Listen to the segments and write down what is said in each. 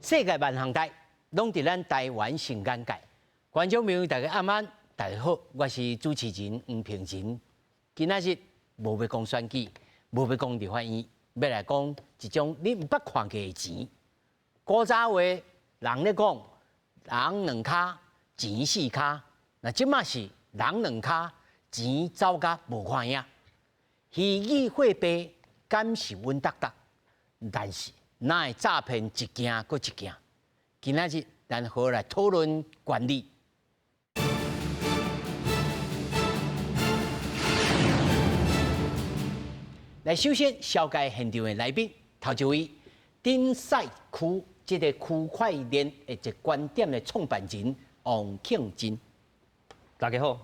世界萬項代，攏佇咱台灣新眼界。觀眾朋友，大家暗安，大家好，我是主持人黃平仁。今仔日無欲講選舉，無欲講立法院，欲來講一種你毋捌看過的錢。古早話人咧講，人兩跤，錢四跤。那這馬是人兩跤，錢走甲無看影。虛擬貨幣敢是穩當當？但是哪會詐騙一件閣一件？今仔日咱好來討論管理。來，首先紹介現場的來賓，頭一位，頂賽區這个區塊鏈的一個觀點的創辦人王慶珍。大家好。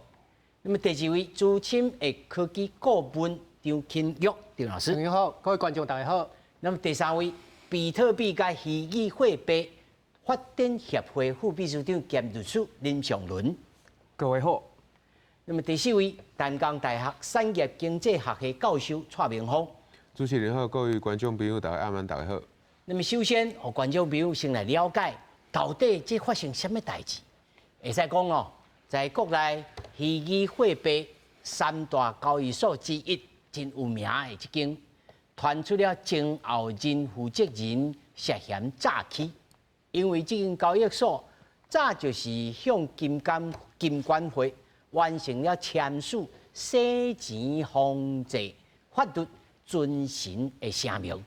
那麼第二位，資深的科技顧問張钦玉張老師。你好，各位觀眾大家好。那麼第三位，比特幣佮虛擬貨幣發展協會副秘書長兼律師林尚倫。各位好。那麼第四位，淡江大學產業經濟學系教授蔡明峰。主持人好，各位觀眾朋友大家暗安，大家好。那麼首先，予觀眾朋友先來了解，到底這發生啥物代誌？會使講哦，在國內虛擬貨幣三大交易所之一，真有名的這間，傳出了前後任負責人涉嫌詐欺，因為這間交易所早就是向金監金管會完成了簽署洗錢防制法律遵循的聲明，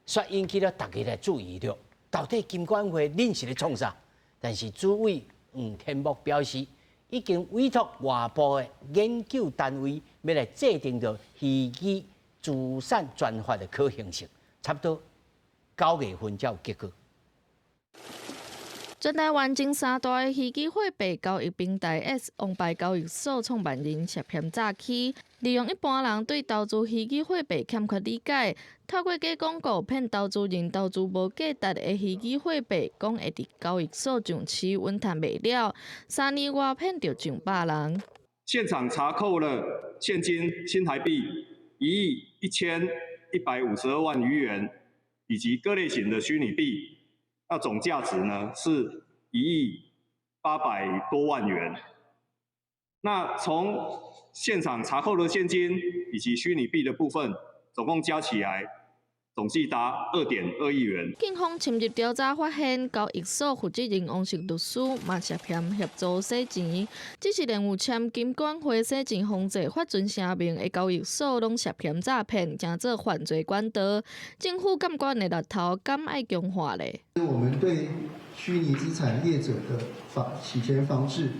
煞引起了大家來注意著，到底金管會恁是咧創啥？但是主委黃天牧表示，已經委託外部的研究單位，欲來制定著虛擬資產專法的可行性，差不多9月份才有結果。全台灣前三大的虛擬貨幣交易平台 X 王牌交易所創辦人涉嫌詐欺，利用一般人對投資虛擬貨幣欠缺理解，透過假廣告騙投資人投資無價值的虛擬貨幣，講會佇交易所上市穩趁袂了，3年外騙著上百人。現場查扣了現金新台幣1億1152萬餘元，以及各類型的虛擬幣。那總價值呢是1億800多萬元。那從現場查扣的現金以及虛擬幣的部分，總共加起來總計達2.2億元。警方深入調查發現，交易所負責人王姓律師嘛涉嫌協助洗錢，只是連有簽金管會洗錢防制法遵聲明的交易所，攏涉嫌詐騙，成做犯罪管道。政府監管的力頭敢愛強化咧？我們對虛擬資產業者的法洗錢防治，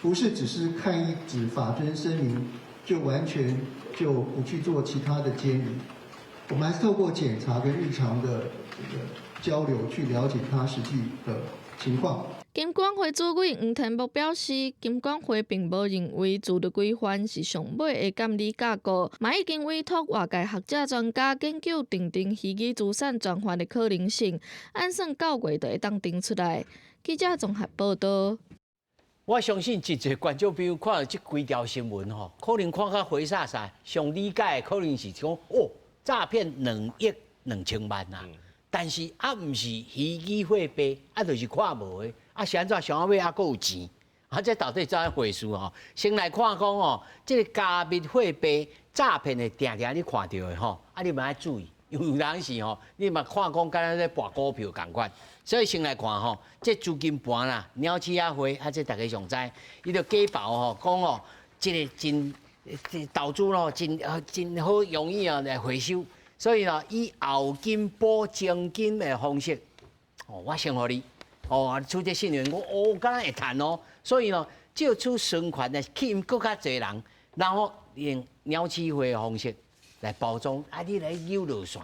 不是只是看一紙法遵聲明就完全就不去做其他的監理。我們還是透過檢查跟日常的這個交流去了解他實際的情況。金管會主委黃天牧表示，金管會並無認為自律規範是上尾的監理架構，嘛已經委託外界學者專家研究訂定虛擬資產專法的可能性，按算9月就會當定出來。記者綜合報道。我相信真濟觀眾朋友看著這幾條新聞吼，可能看較花灑灑，上理解的可能是講哦，詐騙2億2千萬啊！但是啊，毋是虛擬貨幣，啊，就是看無的，啊，是按怎想欲買啊，閣有錢？啊，這到底怎回事吼？先來看講吼，這个加密貨幣詐騙的，定定你看著的吼，啊，你嘛愛注意，因為有當時吼，你嘛看講敢若咧博股票仝款，所以先來看吼，這資金盤啦，鳥鼠仔會，啊，這大家上知，伊就假報吼，講吼，這个真投資咯，真真好容易啊來回收，所以呢，以後金補前金的方式，哦，我先予你，哦，取這信任，我哦，敢若會趁哦，所以呢，借此存款來吸引閣較濟人，然後用鳥鼠會的方式來包裝，啊，你來扭落線，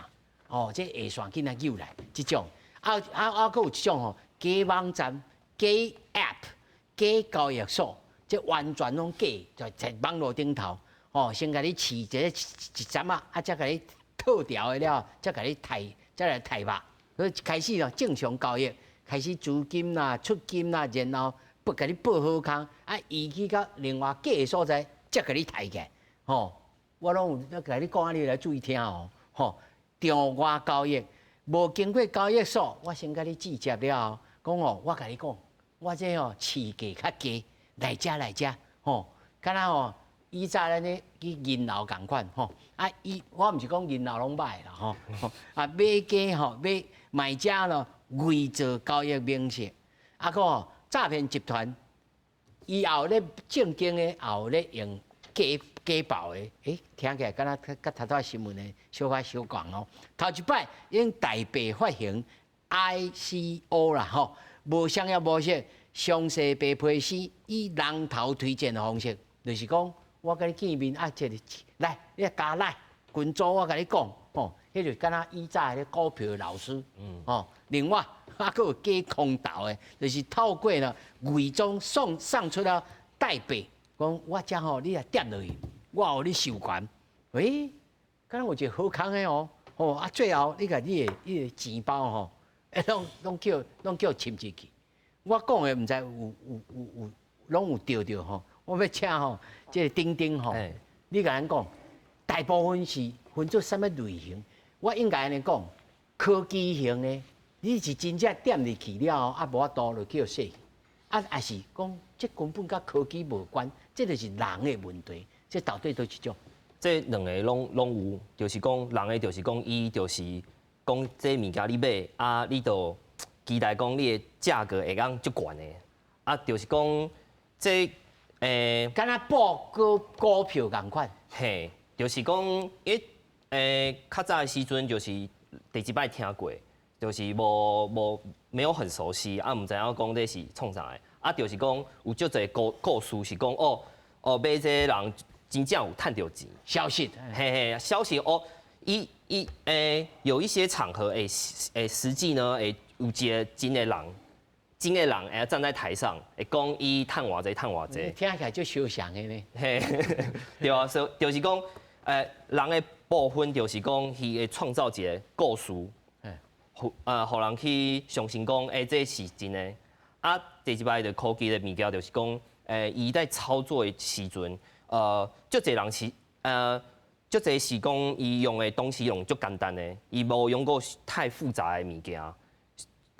哦，這下線緊來扭來，這種，啊啊啊，閣有一種吼，假網站、假 App、假交易所。這完全攏假，就在網路頂頭，哦，先共你試一个一陣仔，啊，才共你套牢的了，才共你刣，才來刣肉。所以開始哦，正常交易，開始資金啦、出金啦，然後不共你報好空，啊，移去到另外假的所在，才共你刣起來。吼，我攏有共你講，你來注意聽哦。吼，場外交易，無經過交易所，我先共你接洽了後，講哦，我共你講，我這哦市價較低，來遮來遮，吼，敢若吼以早咱咧去銀樓仝款吼，啊伊我毋是講銀樓攏䆀啦吼，啊買家吼買賣家咯偽造交易明細，啊閣吼詐騙集團以後咧正經的，也有咧用假假報的，聽起來敢若佮頭拄新聞的小可相仝哦。頭一擺用代幣發行 ICO 啦吼，無商業模式，詳細白皮書以人頭推薦的方式，就是講我共你見面啊，這個來你加來群組，我共你講吼，彼就敢若以早的股票老師，吼，另外啊，閣有假空投的，就是透過呢偽裝送上出了代幣，講我遮吼你若點落去，我予你授權，敢若有一個好康的哦，吼啊，最後你共你的錢包吼，攏叫侵入去。我講的毋知有有有有攏有對著吼，我欲請吼，這個丁丁吼，你共咱講，大部分是分做啥物類型？我應該按呢講，科技型的，你是真正點入去了後，啊無法度就去予洗去，啊抑是講這根本佮科技無關，這就是人的問題，這到底佗一種？這兩个攏有，就是講人的，就是講伊就是講這物件你買，啊，你就期待講你的價格會當足懸的，啊，就是講這敢若報股票仝款。嘿，就是講，因為較早的時陣就是第一擺聽過，就是無無沒有很熟悉，啊，毋知影講這是創啥的，啊，就是講有足濟故事是講哦哦買這个人真正有趁著錢。消息，嘿嘿，消息哦，伊伊有一些場合實際呢有一個真的人，真的人站在台上會講伊趁偌濟趁偌濟，聽起來就相像的呢。嘿，對啊，所以就是講人的部分就是講伊會創造一個故事，予人去相信講這是真的。啊，第一擺的科技的物件就是講伊在操作的時陣，足濟人是足濟是講伊用的東西用足簡單的，伊無用過太複雜的物件。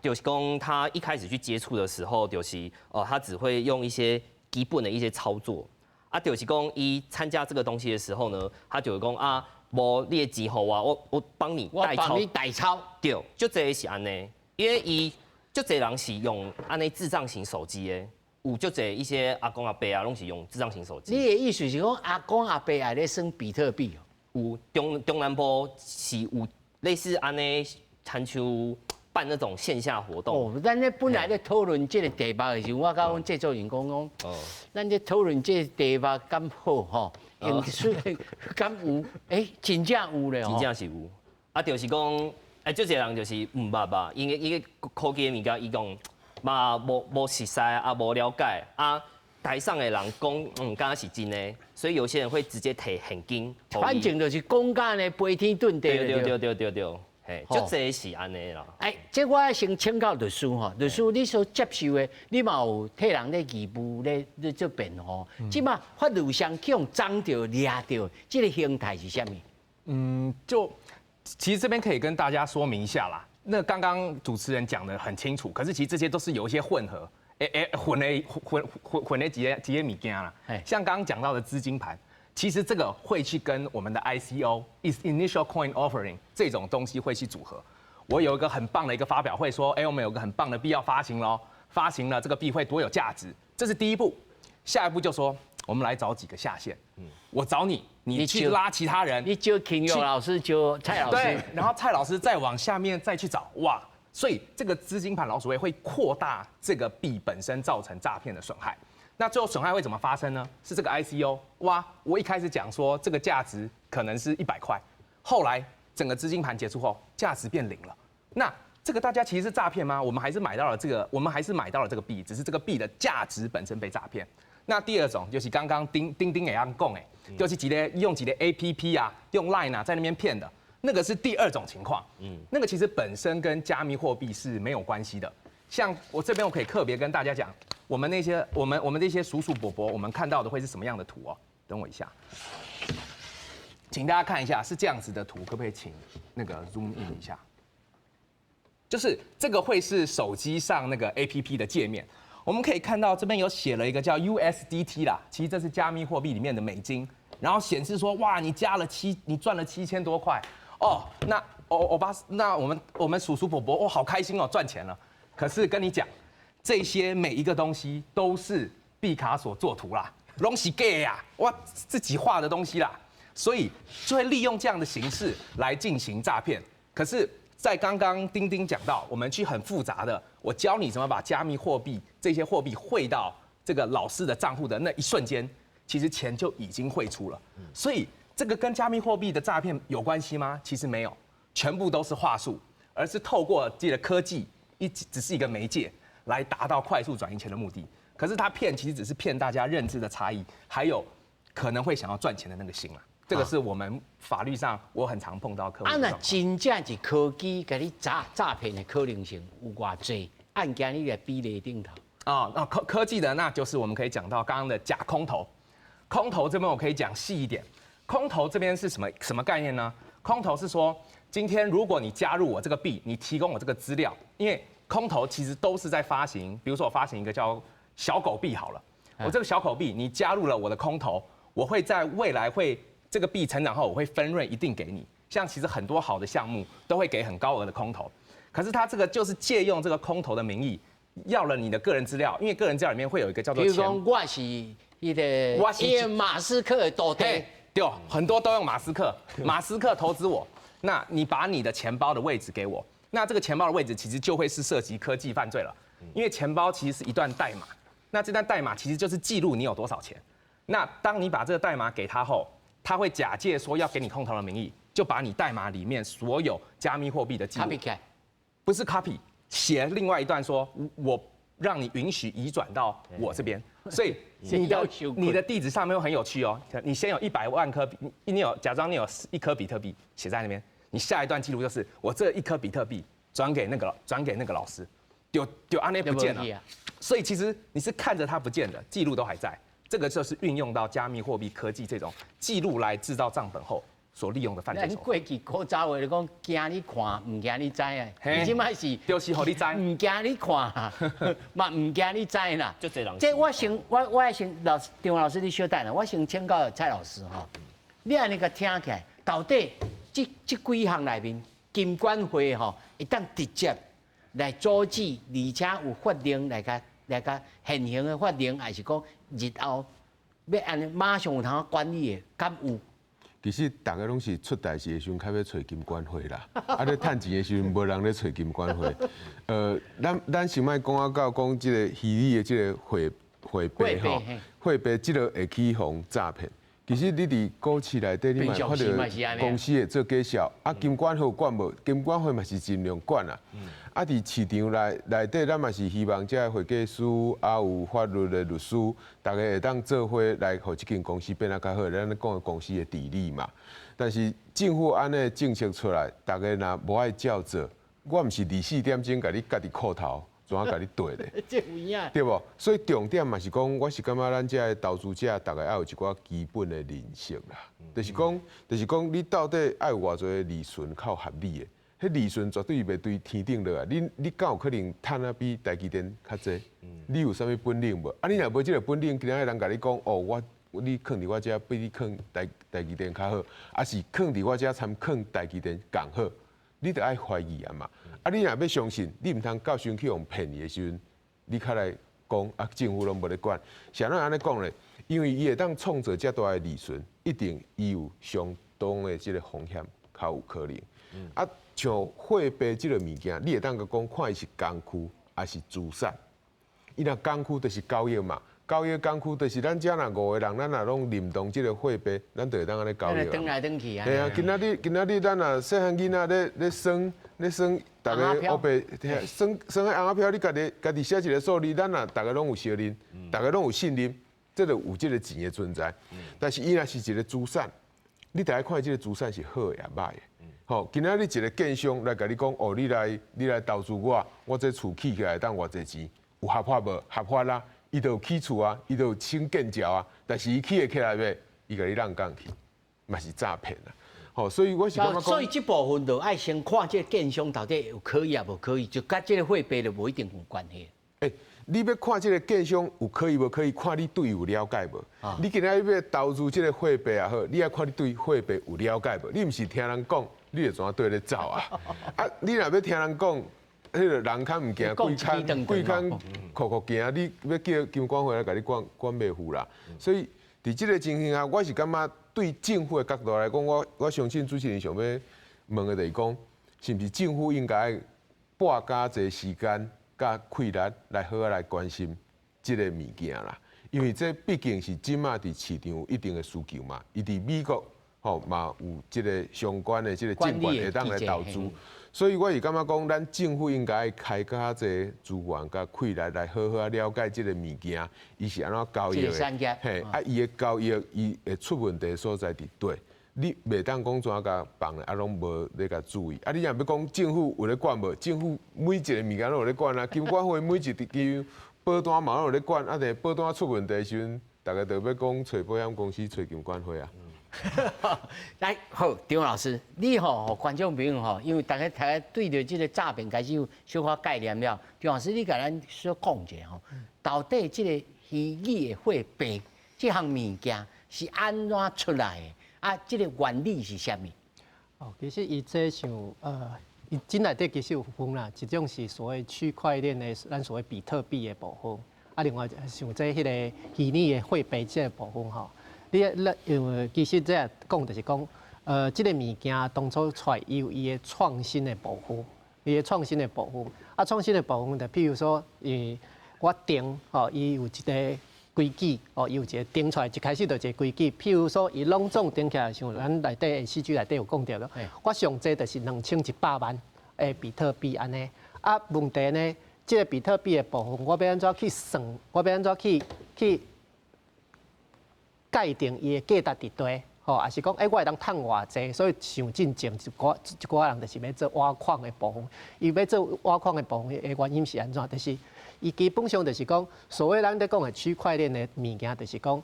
就是講他一開始去接觸的時候，就是他只會用一些基本的一些操作。啊，就是講伊參加這個東西的時候呢，他就會講啊，無你的錢予我，我幫你代操。我幫你代操。對，足濟是按呢，因為伊足濟人是用按呢智障型手機的，有足濟一些阿公阿伯啊，攏是用智障型手機。你的意思是講阿公阿伯也咧耍比特幣？有中南部是有類似按呢，親像辦那種線下活動。哦，咱咧本來咧討論這個題目的時候，我佮阮製作人講講，咱咧討論這個題目敢好吼？用敢有？真正有咧真正是有。啊，就是講，足濟人就是毋捌吧，因為伊個科技的物件，伊講嘛無熟似啊，無了解啊。台上的人講，敢若是真的，所以有些人會直接提現金。反正就是講甲呢飛天遁地。對對對對對對。嘿，足濟是按呢啦。這我先請教律師吼，律師你所接受的，你嘛有替人咧義務咧做辯護。這馬法律上去予贓著、掠著，這個形態是啥物？就其實這邊可以跟大家說明一下啦。那剛剛主持人講得很清楚，可是其實這些都是有一些混合，混的幾個物件啦。像剛剛講到的資金盤。其實這個會去跟我們的 ICO Initial Coin Offering 這種東西會去組合。我有一個很棒的一個發表會，說，我們有個很棒的幣要發行咯，發行了這個幣會多有價值，這是第一步。下一步就說，我們來找幾個下線，我找你，你去拉其他人，你招慶佑老師，招蔡老師，對，然後蔡老師再往下面再去找，哇，所以這個資金盤老鼠會會擴大這個幣本身造成詐騙的損害。那最後損害會怎麼發生呢？是這個 ICO，哇！我一開始講說這個價值可能是100塊，後來整個資金盤結束後，價值變零了。那這個大家其實是詐騙嗎？我們還是買到了這個，我們還是買到了這個幣，只是這個幣的價值本身被詐騙。那第二種就是剛剛丁丁丁會曉講的，就是一個用一個 APP 啊，用 Line 啊，在那邊騙的，那個是第二種情況。那個其實本身跟加密貨幣是沒有關係的。像我這邊我可以特別跟大家講，我們那些我們我們這些叔叔伯伯，我們看到的會是什麼樣的圖哦？等我一下，請大家看一下，是這樣子的圖，可不可以請那個 zoom in 一下？就是這個會是手機上那個 APP 的界面。我們可以看到這邊有寫了一個叫 USDT 啦，其實這是加密貨幣裡面的美金，然後顯示說，哇，你加了七，你賺了7000多塊，哦，那歐巴，那我們叔叔伯伯，哦，好開心哦，賺錢了。可是跟你講，這些每一個東西都是畢卡索作圖啦，攏是假呀，我自己畫的東西啦，所以就會利用這樣的形式來進行詐騙。可是，在剛剛丁丁講到，我們去很複雜的，我教你怎麼把加密貨幣這些貨幣匯到這個老師的賬戶的那一瞬間，其實錢就已經匯出了。所以這個跟加密貨幣的詐騙有關係嗎？其實沒有，全部都是話術，而是透過這個科技，一只是一個媒介，來達到快速轉移錢的目的。可是他騙其實只是騙大家認知的差異，還有可能會想要賺錢的那個心啦。這個是我們法律上我很常碰到客戶。啊，若真正是科技共你詐騙的可能性有偌濟？按今日的比例頂頭。啊，那科技的，那就是我們可以講到剛剛的假空投。空投這邊我可以講細一點。空投這邊是什麼概念呢？空投是說，今天如果你加入我這個幣，你提供我這個資料，因為空投其實都是在發行，比如說我發行一個叫小狗幣好了，我這個小狗幣，你加入了我的空投，我會在未來會這個幣成長後，我會分潤一定給你。像其實很多好的項目都會給很高額的空投，可是他這個就是借用這個空投的名義，要了你的個人資料，因為個人資料裡面會有一個叫做，比如講我是彼個，我是馬斯克的徒弟，對，很多都用馬斯克，馬斯克投資我，那你把你的錢包的位置給我，那這個錢包的位置其實就會是涉及科技犯罪了，因為錢包其實是一段代碼，那這段代碼其實就是記錄你有多少錢，那當你把這個代碼給他後，他會假借說要給你空投的名義，就把你代碼裡面所有加密貨幣的記錄，不是 copy，寫另外一段說，我讓你允許移轉到我這邊，所以你的地址上面會很有趣哦。你先有100萬顆，你有假裝你有一顆比特幣寫在那邊，你下一段記錄就是我這一顆比特幣轉給那個老師，丟按呢不見了。所以其實你是看着它不見的，記錄都還在。這個就是運用到加密貨幣科技這種記錄來製造賬本後所利用的犯罪手法。過去古早話就講，驚你看，毋驚你知啊。你這擺是就是予你知，毋驚你看，嘛毋驚你知啦。這我先我先老師張老師你稍等啦，我先請教蔡老師吼。你按呢共聽起來，到底這幾項內面，金管會吼會當直接來阻止，而且有法令來共現行的法令，還是講日後欲按呢馬上有通管理的，敢有？其實逐家攏是出代誌的時陣，較欲揣金管會啦。啊，咧趁錢的時陣，無人咧揣金管會。咱先莫講啊，到講這個虛擬的這個貨幣吼，貨幣這個會去予詐騙。其實你佇股市內底，你嘛看著公司會做介紹，啊，金管會有管無？金管會嘛是盡量管啊。啊，佇市場內底，咱嘛是希望這个會計師啊，有法律的律師，逐家會當做伙來予這間公司變得較好。咱咧講的公司的治理嘛。但是政府按呢政策出來，逐家若無愛照做，我毋是24點鐘共你趌佇褲頭，怎啊共你對咧？這有影。對無？所以重點嘛是講，我是感覺咱這个投資者，逐家愛有一寡基本的認識啦。就是講，你到底愛有偌濟利潤較合理的？彼利潤絕對袂對天頂落來。你敢有可能趁啊比台積電較濟？你有啥物本領無？啊，你若無這个本領，今仔日人共你講，哦，你囥佇我遮比你囥台積電較好，抑是囥佇我遮參囥台積電仝好，你著愛懷疑啊嘛。啊，你若欲相信，你毋通到時陣去予騙去的時陣，你較來講啊，政府攏無咧管。是按怎按呢講咧？因為伊會當創造遮大的利潤，一定伊有相當的這个風險，較有可能。啊，像貨幣這个物件，你會當閣講看伊是工具抑是資產。伊若工具就是交易嘛，交易工具就是咱遮若五個人，咱若攏認同這个貨幣，咱就會當按呢交易。轉來轉去啊。嘿啊，今仔日咱若細漢囡仔咧耍逐家烏白耍彼尪仔票，你家己寫一个數字，咱若逐家攏有承認，逐家攏有信任，這就有這个錢的存在。但是伊若是一个資產，你著愛看這个資產是好的抑䆀的。吼，今仔日一个建商來共你講，哦，你來投資我，我這厝起起來當偌濟錢，有合法無？合法啦，伊就有起厝啊，伊就有請建造啊，但是伊起會起來袂？伊共你挵工去，嘛是詐騙啊！吼，所以我是感覺，所以這部分就愛先看這個建商到底有可疑抑無可疑，就佮這個貨幣就無一定有關係。欸，你欲看這個建商有可疑無可疑，看你對伊有了解無？你今仔日欲投資這個貨幣也好，你愛看你對貨幣有了解無？你毋是聽人講，你就怎樣對咧走啊？啊，你若欲聽人講，彼個人牽毋行，鬼牽鬼牽箍箍行，你欲叫金管會來共你管管袂赴啦。所以佇這個情形下，我是感覺對政府的角度來講，我相信主持人想欲問的就是講，是毋是政府應該撥較濟時間、佮氣力來好好來關心這個物件啦？因為這畢竟是這馬佇市場有一定的需求嘛，伊佇美國吼嘛有這個相關的這個證券會當來投資，所以我是感覺講，咱政府應該開較濟資源佮氣力來好好仔了解這個物件，伊是按怎交易的，嘿，啊，伊的交易伊會出問題的所在佇佗。你袂當講怎共放咧，啊，攏無咧共注意。啊，你若欲講政府有咧管無？政府每一個物件攏有咧管啊，金管會每一支保單嘛攏有咧管。啊，佇保單出問題的時陣，逐家就欲講揣保險公司、揣金管會啊。來，好，張老師，你吼，予觀眾朋友吼，因為逐家逐家對著這個詐騙開始有小可概念了。張老師，你共咱小講一下吼，到底這個虛擬的貨幣這項物件是按怎出來的？啊，這個原理是啥物？哦，其實伊這像伊這內底其實有分啦，一種是所謂區塊鏈的，咱所謂比特幣的部分，啊，另外像這彼個虛擬的貨幣這個部分吼。你咧，因為其實這講就是講，這個物件當初出來，伊有伊的創新的部分，伊的創新的部分。啊，創新的部分就譬如說，伊我定吼，伊有一個規矩，哦，伊有一個定出來，一開始就一個規矩。譬如說，伊攏總定起來，像咱內底 C G 內底有講著咯。我上濟就是2100萬的比特幣按呢。啊，問題呢，這個比特幣的部分，我欲按怎去算？我欲按怎去界定伊的價值佇佗，吼，抑是講，欸，我會當趁偌濟，所以像進前一寡一寡人就是欲做挖礦的部分，伊欲做挖礦的部分的原因是按怎？就是伊基本上就是講，所謂咱咧講的區塊鏈的物件，就是講，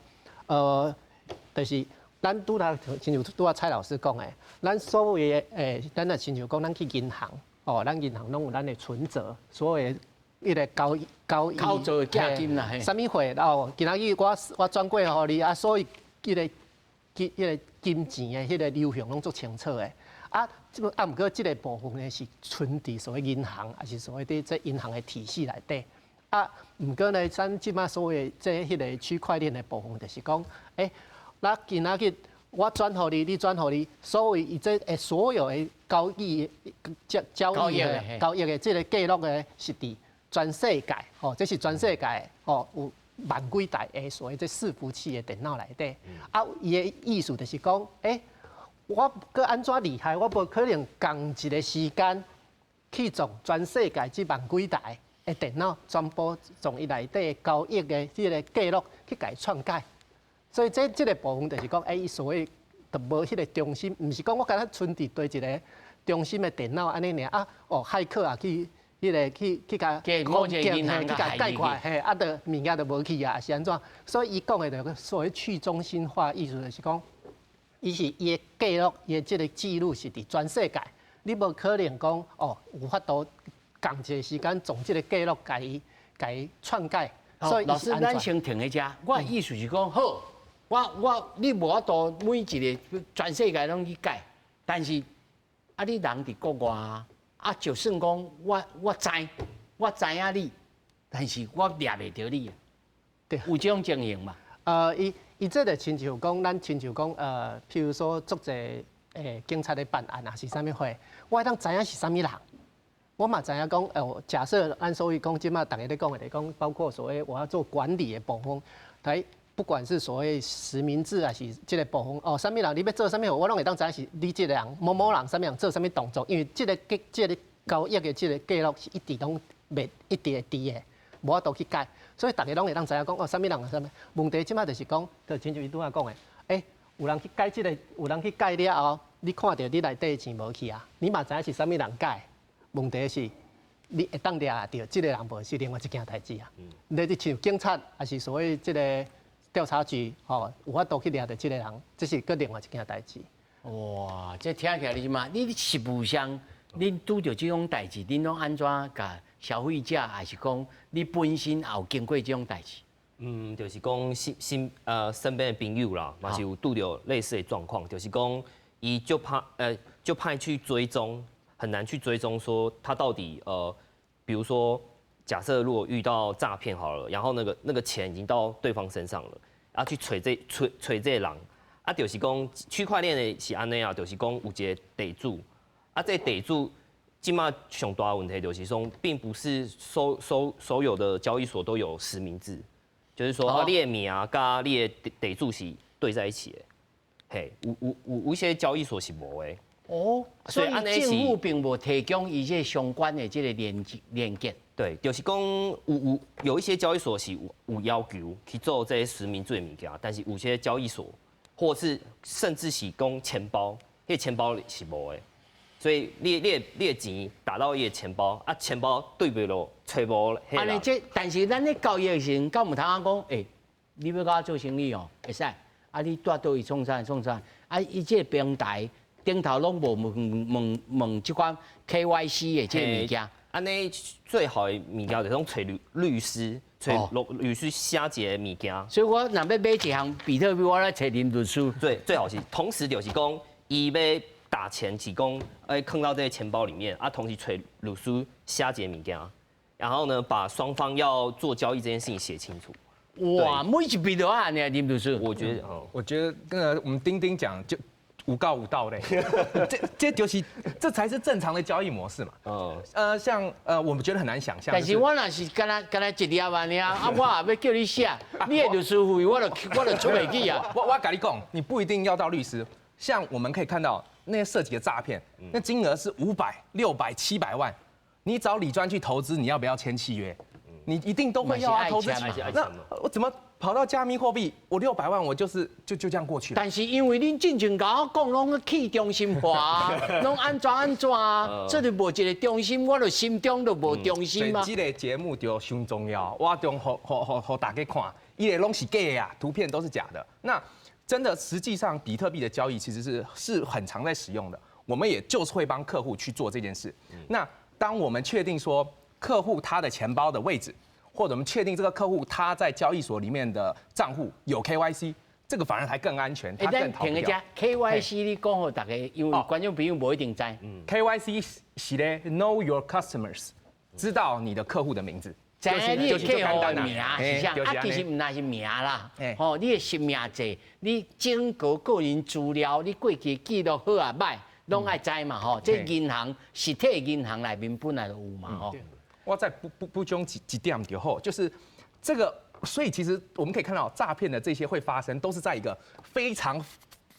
就是咱拄仔親像拄仔蔡老師講的，咱所謂的咱若親像講，咱去銀行，哦，咱銀行攏有咱的存摺，所謂彼個交易交易，口座的寄金啦，啥物貨哦？今仔日我轉過予你啊，所以彼個金彼個金錢的彼個流向攏足清楚的。啊，這個啊，毋過這個部分呢是存佇所謂銀行，抑是所謂佇這銀行的體系內底。啊，毋過呢，咱這馬所謂這彼個區塊鏈的部分，就是講，欸，咱今仔日我轉予你，你轉予你，所謂伊這所有的交易交交易的交易的這個記錄呢，是佇全世界，吼，這是全世界，吼，有萬幾台的所謂這伺服器的電腦內底。啊，伊的意思就是講，欸，我閣按怎厲害，我無可能仝一個時間去從全世界這萬幾台的電腦全部從伊內底交易的這個記錄去共伊篡改。所以這個部分就是講，欸，伊所謂就無彼個中心，毋是講我敢若存佇佗一個中心的電腦按呢爾啊，哦，駭客也去。彼個去共某一個銀行去共改過，嘿，啊，就物件就無去啊，是按怎？所以伊講的就所謂去中心化，意思就是講，伊是伊的記錄，伊的這個記錄是佇全世界，你無可能講哦，有法度仝一個時間從這個記錄共伊共伊篡改。所以老師，咱先停佇遮。我的意思是講，好，我你無法度每一個全世界攏去改，但是啊，你人佇國外啊，就算講我知影你，但是我掠袂著你。對，有這種情形嘛？伊這個親像講，咱親像講，譬如說，足濟警察咧辦案啊，是啥物貨，我會當知影是啥物人。我嘛知影講，哦，假設按所謂講，這馬逐家咧講的，講包括所謂我要做管理的部分，台不管是所謂實名制還是這個部分，哦，啥物人你欲做啥物貨，我攏會當知影是你這個人某某人啥物人做啥物動作，因為這個這個交易的這個記錄是一直攏袂一直會佇的，無法度去改，所以逐家攏會當知影講，哦，啥物人啥物問題，這馬就是講，就親像伊拄仔講的，欸，有人去改這個，有人去改了後，你看著你內底的錢無去啊，你嘛知影是啥物人改。問題是，你會當掠著這個人無是另外一件代誌啊。你像警察，抑是所謂這個調查局，吼，有法度去掠著這個人，這是閣另外一件代誌。哇，這聽起來你嘛，你實務上，恁拄著這種代誌，恁攏按怎共消費者，還是講你本身也有經過這種代誌？嗯，就是講身邊的朋友啦，嘛是有拄著類似的狀況，就是講伊就怕去追蹤，很難去追蹤說他到底比如說假設如果遇到詐騙好了，然後那個錢已經到對方身上了，啊去揣這個人，啊就是講區塊鏈的是按呢啊，就是講有一個地主，啊這個地主這馬上大問題就是說，並不是所有的交易所都有實名制。就是說，啊，你的名佮你的地主是對在一起的，嘿，有一些交易所是無的。哦，所以政府並無提供伊這相關的這個連結。對，就是講有一些交易所是有要求去做這些實名制的物件，但是有些交易所或是甚至是講錢包，彼個錢包是無的，所以你的錢打到伊的錢包，啊，錢包對袂落，揣無。按呢這，但是咱咧交易的時陣，敢有通講，欸，你欲佮我做生意哦，會使，啊，你蹛佗位創啥創啥，啊，伊這個平台頂頭攏無問問問這款 KYC 的這個物件。按呢最好的物件就是講揣律師，揣律師寫一個物件。所以我若欲買一項比特幣，我來揣林律師。最好是同時就是講，伊欲打錢是講，欸，囥到這個錢包裡面，啊，同時揣律師寫一個物件，然後呢，把雙方要做交易這件事情寫清楚。哇，每一筆都按呢，林律師。我覺得，哦，我覺得跟我們丁丁講就有夠有道嘞，這就是這才是正常的交易模式嘛。哦，像我們覺得很難想象。但是我若是敢若敢若一粒按呢，啊，我也欲叫你寫，你的律師費我就出袂起啊。我共你講，你不一定要到律師，像我們可以看到那些涉及的詐騙，那金額是500、600、700萬，你找理專去投資，你要不要簽契約？你一定都會要啊，投資。那我怎麼跑到加密貨幣？我六百萬，我就是就這樣過去了。但是因為恁進前共我講，攏去中心化，攏按怎按怎啊，這就無一個中心，我就心中就無中心嘛。這個節目就傷重要，我中予予予大家看，伊個攏是假的啊，圖片都是假的。那真的，實際上比特幣的交易其實是很常在使用的，我們也就是會幫客戶去做這件事。那當我們確定說客戶他的錢包的位置，或者我們確定這個客戶他在交易所裡面的賬戶有 KYC，這個反而還更安全，他更逃不掉。 KYC 你講予大家，因為觀眾朋友無一定知。 KYC 是咧 Know Your Customers，知道你的客戶的名字。知你的客戶的名是啥？啊，其實毋但是名啦，吼，你的實名制，你整個個人資料，你過去記錄好啊䆀，攏愛知嘛吼。這銀行實體銀行內面本來就有嘛吼。我再補充幾點就好，就是這個，所以其實我們可以看到詐騙的這些會發生，都是在一個非常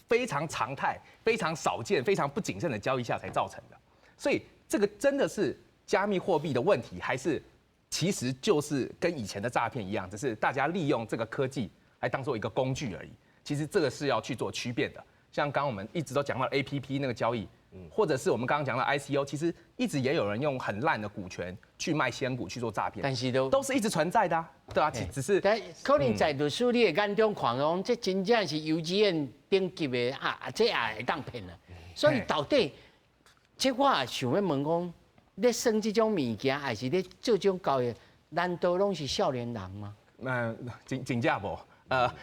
非常常態、非常少見、非常不謹慎的交易下才造成的。所以這個真的是加密貨幣的問題，還是其實就是跟以前的詐騙一樣，只是大家利用這個科技來當做一個工具而已。其實這個是要去做區別的。像剛剛我們一直都講到 APP 那個交易，或者是我們剛剛講到 ICO，其實一直也有人用很爛的股權去賣仙股去做詐騙，但是都都是一直存在的啊，對啊，只是但可能在律師你的眼中看講，這真正是幼稚園等級的啊，這也會當騙啊。所以到底，這我也想欲問講，咧算這種物件，還是咧做這種交易，難道攏是少年人嗎？嗯，真正無，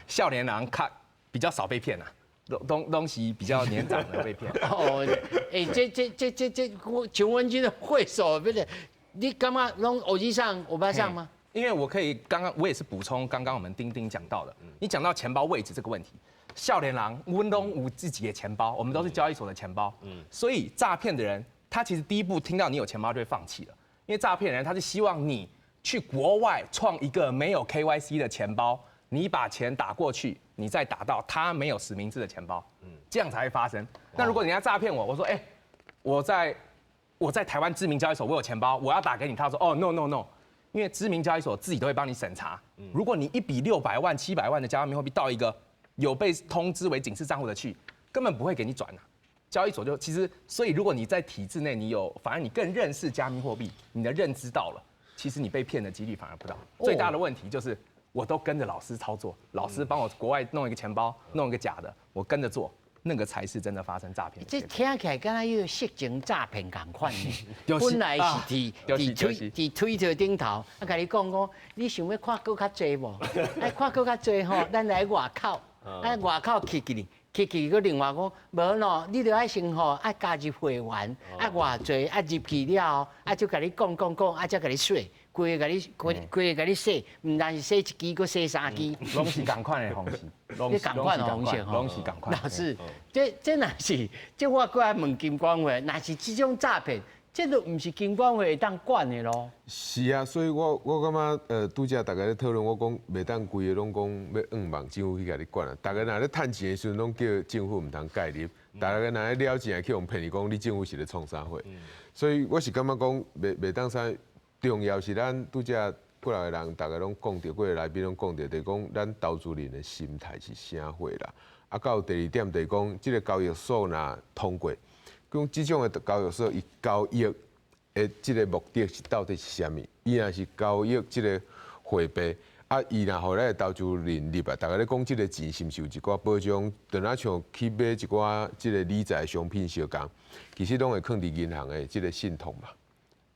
少年人較比較少被騙啊。東西比較年長的被騙。哦，欸，這，我請問這個會所不是？你感覺攏歐吉桑、歐巴桑嗎？因為我可以剛剛我也是補充剛剛我們丁丁講到的，你講到錢包位置這個問題，少年人阮攏有自己的錢包，我們都是交易所的錢包，所以詐騙的人他其實第一步聽到你有錢包就會放棄了，因為詐騙人他是希望你去國外創一個沒有 KYC 的錢包，你把錢打過去，你再打到他沒有實名制的錢包，這樣才會發生。那如果人家詐騙我，我說，欸，我在台灣知名交易所，我有錢包，我要打給你，他說，哦，no no no，因為知名交易所自己都會幫你審查。如果你一筆600萬、700萬的加密貨幣到一個有被通知為警示賬戶的去，根本不會給你轉啊。交易所就其實，所以如果你在體制內，你有反而你更認識加密貨幣，你的認知到了，其實你被騙的幾率反而不大。最大的問題就是，我都跟着老師操作，老師幫我國外弄一個錢包，弄一個假的，我跟着做，那個才是真的發生詐騙。這聽起來敢若有色情詐騙仝款呢。本來是佇佇推佇推特頂頭，啊，共你講講，你想欲看閣較濟無？愛看閣較濟吼，咱來外口，啊外口去去去去，閣另外講，無喏，你著愛先吼，愛加入會員，啊偌濟，啊入去了後，啊就共你講講講，啊才共你洗，規个共你規規个共你洗，毋但是洗一支，閣洗三支。攏是仝款的方式，你仝款的方式吼，攏是仝款。老師，這這若是，這我閣愛問金管會，若是這種詐騙，這都毋是金管會會當管的囉。是啊，所以我我感覺拄才大家咧討論，我講袂當規个攏講欲向望政府去共你管啊。逐个若咧趁錢的時陣，攏叫政府毋通介入；逐个若咧了錢，去予騙去講你政府是咧創啥貨。所以我是感覺講，袂袂當啥重要是咱拄才幾若個人，逐个攏講著，幾个來賓攏講著，就是講咱投資人的心態是啥貨啦。啊，到第二點就是講，這個交易所若通過，講這種的交易所，伊交易的這個目的是到底是啥物？伊若是交易這個貨幣，啊，伊若予咱的投資人入來，逐家咧講這個錢是毋是有一寡保障？就若像去買一寡這個理財商品相仝，其實攏會囥佇銀行的這個信託嘛。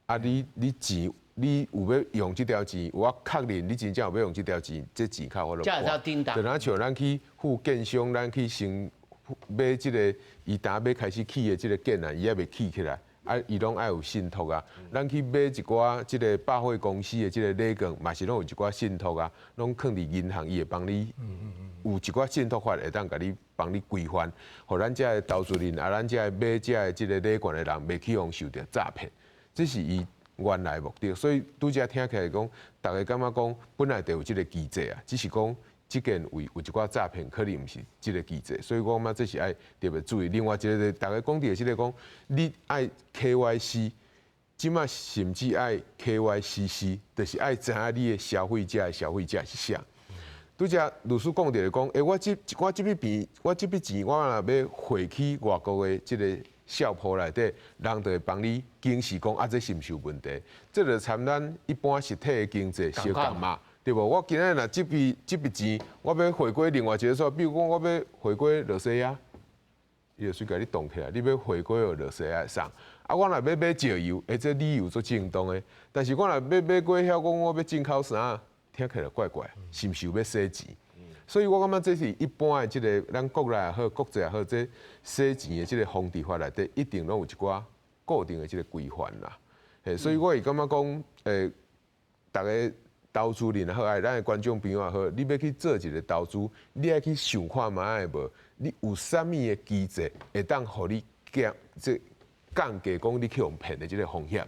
啊，你你錢你有欲用這條錢，我確認你真正有欲用這條錢，這錢較有法度還。就若像咱去付建商，咱去先買這個，伊當欲開始起的這個建案，伊猶未起起來，啊，伊攏愛有信託啊。咱去買一寡這個百貨公司的這個禮券，嘛是攏有一寡信託啊，攏囥佇銀行，伊會幫你有一寡信託法會當共你幫你規範，予咱這个投資人啊，咱這个買這个這个禮券的人，袂去予受著詐騙。這是伊原來目的，所以拄才聽起來講，逐家感覺講本來就有這個機制啊，只是講這件位有一寡詐騙，可能毋是這個機制，所以我感覺這是愛特別注意。另外一個，逐家講著這個講，你愛 KYC，這馬甚至愛 KYCC，就是愛知影你的消費者的消費者是啥。拄才律師講著講，欸，我這我這筆錢，我這筆錢，我若欲匯去外國的這個數簿內底，人就會幫你檢視講啊，這是毋是有問題？這就參咱一般實體的經濟相仝嘛，對無？我今仔若這筆這筆錢，我欲匯過另外一个所，比如講我欲匯過羅西亞，伊就隨共你凍起來。你欲匯過予羅西亞會送，啊，我若欲買石油，欸，這理由足正當的。但是我若欲買過遐講我欲進口啥，聽起來怪怪，是毋是有欲洗錢？所以我感覺這是一般的這個咱國內也好，國際也好，這洗錢的這個防治法內底，一定攏有一寡固定的這個規範啦。嘿，所以我會感覺講，欸，逐个投資人也好，愛咱的觀眾朋友也好，你欲去做一個投資，你愛去想看覓的無？你有啥物的機制會當予你減這降低講你去予騙的這個風險？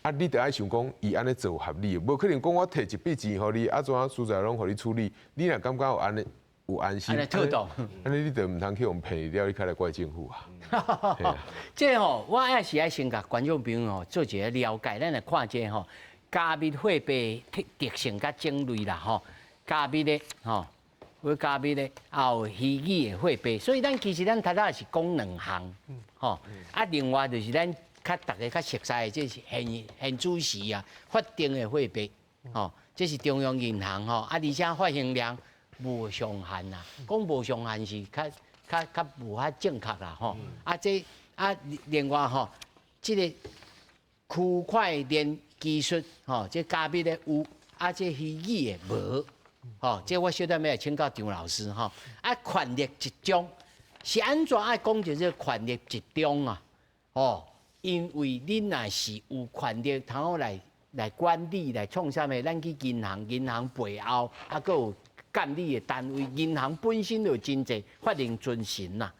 啊，你著愛想講，伊按呢做有合理，無可能講我提一筆錢予你，啊怎啊所在攏予你處理，你若感覺有按呢有安心，按呢你著毋通去予騙了，你較來怪政府啊。這吼，我也是愛先共觀眾朋友吼做一個了解，咱來看這吼加密貨幣特特性佮種類啦吼，加密的吼，有加密的，也有虛擬的貨幣，所以咱其實咱頭仔是講兩項，吼，啊，另外就是咱較逐家較熟悉的，這是現現主時啊法定的貨幣，吼，這是中央銀行吼，啊，而且發行量無上限啦，講無上限是較較較無遐正確啦，吼，啊，這啊另外吼，這个區塊鏈技術吼，這加密的有，啊，這虛擬的無，吼，這我小等欲來請教張老師吼，啊，權力集中是按怎愛講著這個權力集中啊，吼。因為恁若是有權力，通好來來管理、來創啥物，咱去銀行，銀行背後啊，閣有監理的單位，銀行本身就有真濟法令遵循啦。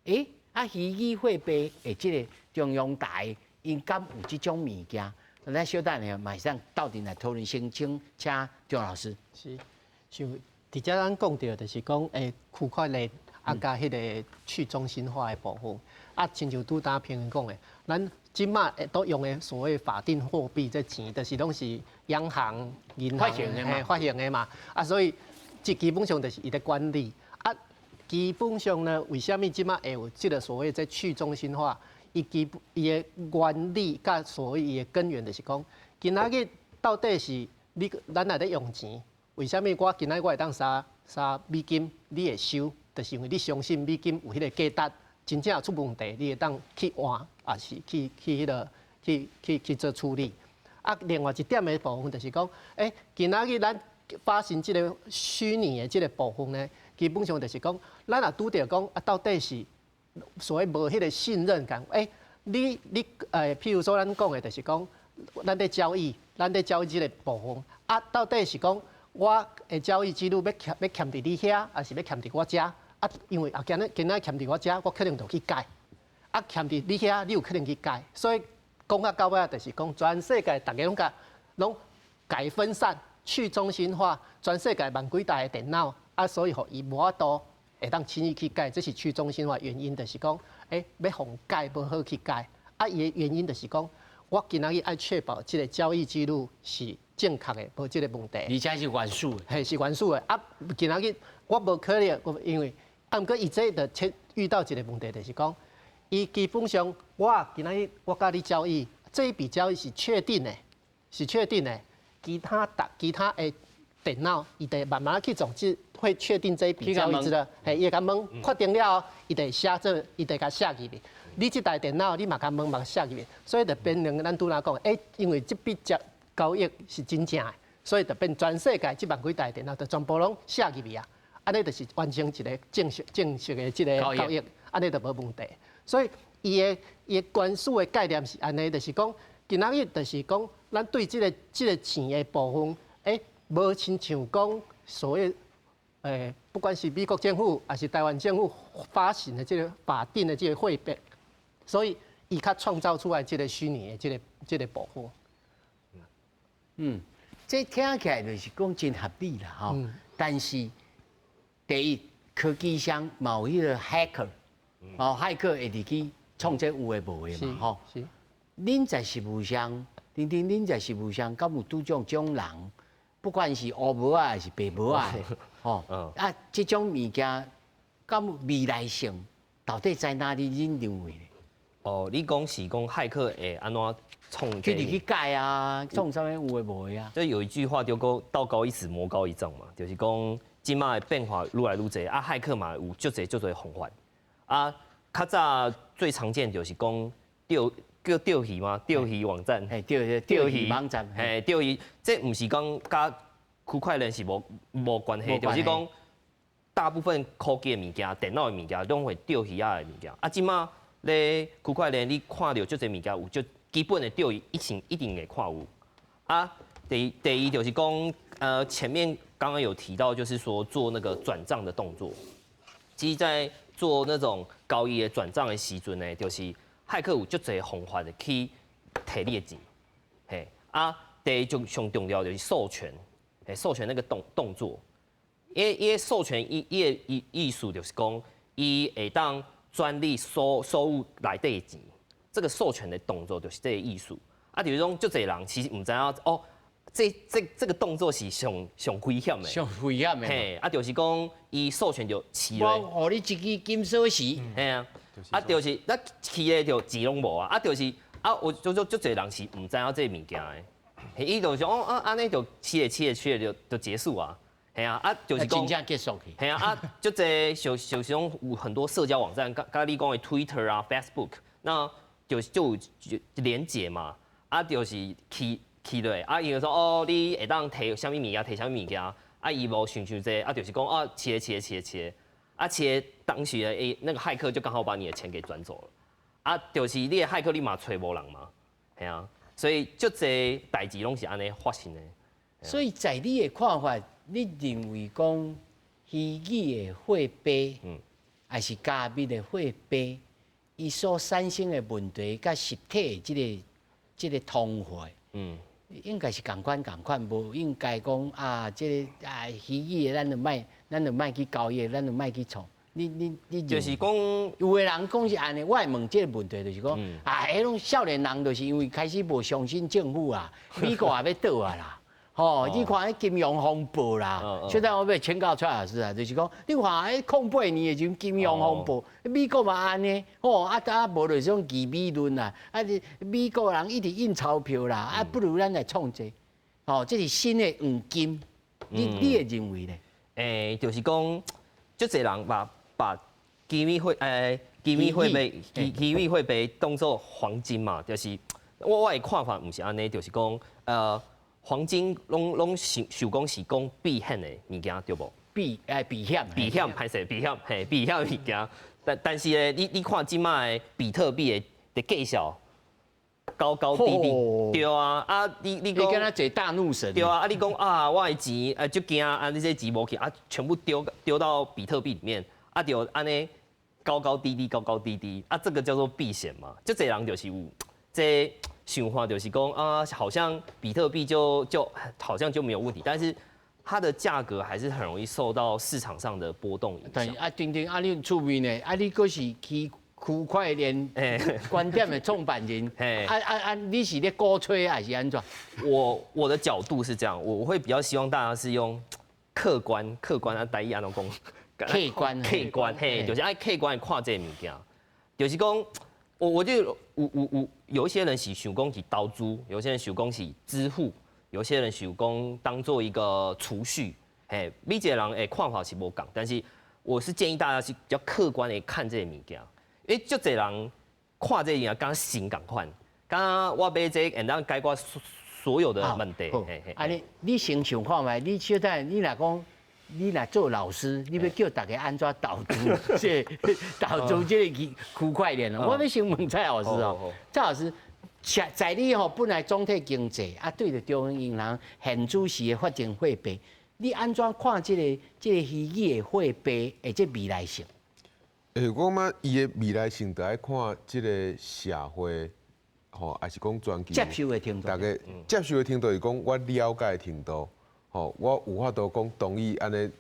欸，啊，虛擬貨幣的這个中央台，𪜶敢有這種物件？咱小等下馬上鬥陣來討論，先請請張老師。是，像佇遮咱講著就是講，欸，區塊鏈啊，佮彼个去中心化的部分。啊，親像拄焦平講的，咱這馬都用的所謂法定貨幣這錢，就是攏是央行、銀行發行的嘛，發行的嘛。啊，所以這基本上就是伊咧管理。啊，基本上呢，為啥物這馬會有這个所謂這去中心化？伊基本伊的原理佮所謂伊的根源就是講，今仔日到底是你咱若咧用錢，為啥物我今仔日我會當殺殺美金，你會收？就是因為你相信美金有彼個價值，真正有出問題，你會當去換，抑是去去彼個去去去做處理。啊，另外一點的部分就是講，今仔日咱發行這個虛擬的這個部分呢，基本上就是講，咱若拄著講啊，到底是所謂無彼個信任感，你，譬如說咱講的就是講，咱佇交易這個部分，啊，到底是講我的交易記錄欲欠佇你遐，抑是欲欠佇我遮？啊，因為啊，今仔欠佇我遮，我可能就去改；啊，欠佇你遐，你有可能去改。所以講到到尾就是講，全世界逐家攏共攏改分散、去中心化，全世界萬幾台的電腦，啊，所以予伊無法度會當輕易去改，這是去中心化原因，就是講，欲予改無好去改。啊，伊的原因就是講，我今仔日愛確保這個交易記錄是正確的，無這個問題。而且是原始的。嘿，是原始的。啊，今仔日我無可能，因為啊，毋過伊這就切遇到一個問題，就是講，伊基本上我今仔日我佮你交易，這一筆交易是確定的，是確定的。其他的電腦，伊就慢慢去總之會確定這一筆交易之後，嘿，伊會共問確定了後，伊就會寫做，伊就會共寫入去。你這台電腦，你嘛共問嘛寫入去，所以就變成咱拄仔講，因為這筆交易是真正的，所以就變全世界這萬幾台電腦就全部攏寫入去啊。按呢就是完成一個正式的這個交易，按呢就無問題。所以伊的關數的概念是按呢，就是講今仔日就是講，咱對這個錢的部分，無親像講所謂，不管是美國政府抑是台灣政府發行的這個法定的這個貨幣，所以伊較創造出來這個虛擬的這個部分。嗯，這聽起來就是講真合理啦，吼。但是第一，科技上嘛有彼個 hacker，哦，駭客會入去創這有的無的嘛，吼。是。恁在實務上，丁丁，恁在實務上，敢有拄著這種人？不管是烏帽仔抑是白帽仔，吼，啊，這種物件，敢有未來性？到底在哪裡？恁認為呢？哦，你講是講駭客會按怎創？去入去改啊，創啥物有的無的啊？就有一句話就講道高一尺，魔高一丈嘛，就是講這馬的變化愈來愈濟，啊，駭客嘛有足濟足濟方法。啊，較早最常見就是講釣叫釣魚嘛，釣魚網站，嘿，釣魚網站，嘿，釣魚，這毋是講佮區塊鏈是無關係，就是講大部分科技的物件、電腦的物件，攏會釣魚仔的物件。啊，這馬咧區塊鏈，你看著足濟物件有足基本的釣魚，一定會看有。啊，第一就是講，前面剛剛有提到，就是說做那個轉賬的動作，其實在做那種交易的轉賬的時陣呢，就是駭客有足濟方法的去提你的錢，嘿，啊，第一種上重要就是授權，嘿，授權那個動作，伊授權伊的意思就是講，伊會當轉你所有內底的錢，這個授權的動作就是這個意思。啊，就是講足濟人其實毋知影哦，這個動作是上上危險的，上危險的。嘿，啊，就是講伊授權就飼我予你一支金鎖匙，嘿啊，啊，就是咱飼的就錢攏無啊，啊，就是啊，有足濟人是毋知影這個物件的，嘿，伊就是講啊，按呢就飼的飼的飼的就結束啊，嘿啊，啊，就是講真正結束去。嘿啊，啊，足濟像像有很多社交網站，佮你講的 Twitter 啊、Facebook，那就連結嘛，啊，就是去落，啊，伊就說哦，你會當提啥物物件，提啥物物件，啊，伊無想傷濟，啊，就是講啊，飼飼飼飼，啊，飼當時的那個駭客就剛好把你的錢給轉走了，啊，就是你的駭客你嘛揣無人嘛，嘿啊，所以足濟代誌攏是按呢發生的。所以在你的看法，你認為講虛擬的貨幣，抑是加密的貨幣，伊所產生的問題，佮實體的這個通貨，應該是仝款仝款，無應該講啊，這個啊虛擬的咱就莫去交易，咱就莫去創。你就是講，有的人講是按呢，我會問這個問題，就是講，啊，彼種少年人就是因為開始無相信政府啊，美國也欲倒啊啦。吼，你看彼金融風暴啦，現在我欲請教蔡老師啊，就是講，你看彼08年的時陣金融風暴，美國嘛按呢，吼啊啊無就是種疑美論啊，啊美國人一直印鈔票啦，啊不如咱來創這個，吼，這是新的黃金，你會認為咧？欸，就是講，足濟人把把加密貨幣當做黃金嘛，就是我的看法毋是按呢，就是講黃金攏想講是講避險的物件對無？避險。避險歹勢避險嘿避險物件，但是咧，你看這擺的比特幣的價數高高低低，對啊，啊你講，你敢若坐大怒神，對啊，啊你講啊，我的錢足驚啊，你這錢無去啊，全部丟到比特幣裡面，啊就按呢高高低低高高低低，啊這個叫做避險嘛，足濟人就是有這想法，就是講啊，好像比特幣就好像就沒有問題，但是它的價格還是很容易受到市場上的波動影響。啊，丁丁啊，你出面呢？啊，你閣是區塊鏈觀點的創辦人，啊啊啊！你是咧鼓吹還是按怎？我的角度是這樣，我會比較希望大家是用客觀啊，台語按怎講？客觀，客觀，嘿，就是愛客觀看這个物件，就是講，我就有一些人是想講是投資，有些人想講是支付，有些人想講當做一個儲蓄，嘿，每一個人的看法是無仝，但是我是建議大家是比較客觀的看這个物件。因為足濟人看這個物件敢神仝款，敢我買這個會當解決所有的問題。啊你先想看覓，你小等你若講，你若做老師，你欲叫大家按怎投資？這投資這个區塊鏈。我欲先問蔡老師哦，蔡老師，在你吼本來總體經濟啊，對著中央銀行現主時的法定貨幣，你按怎看這个虛擬的貨幣的這未來性？我感覺伊的未來性，就愛看這个社會，吼，抑是講全球接受的程度。大家接受的程度是講，我了解的程度，吼，我有法度講同意按呢。